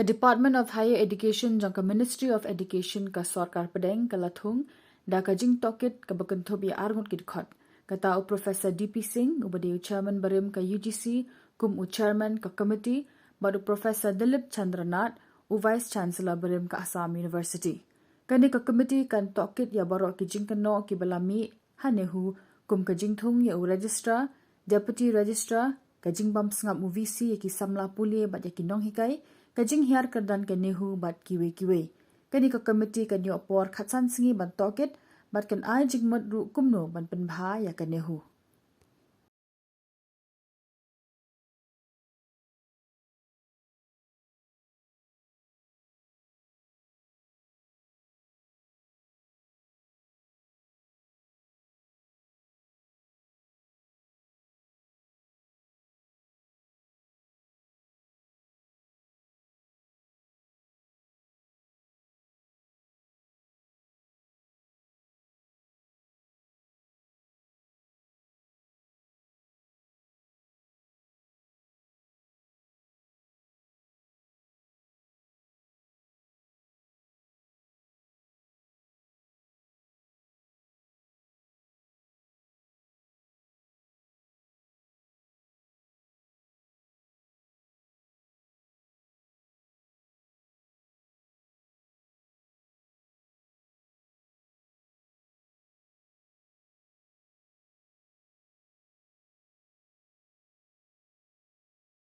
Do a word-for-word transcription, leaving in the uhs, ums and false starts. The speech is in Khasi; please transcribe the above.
Ka Department of Higher Education jong ka Ministry of Education ka Sorkar Pdeng ka la thung da ka jingtohkit kaba kynthup ïa arngut ki dkhot. Kata u Professor D P Singh, uba dei u Chairman barim ka U G C, kum u Chairman ka Committee, bad u Professor Dilip Chandra Nath, u Vice Chancellor barim ka Assam University. Kane ka Committee kan tohkit ïa baroh ki jingkynnoh kiba la mih ha NEHU, kum ka jingthung ïa u Registrar, Deputy Registrar, ka jingbym sngap u V C ïa ki samla pule bad ïa ki nonghikai, ka jinghiar kyrdan ka NEHU bad kiwei kiwei. Kane ka Committee kan ïoh por khatsan sngi ban tohkit bad kan ai jingmut ruh kumno ban pynbha ïa ka NEHU.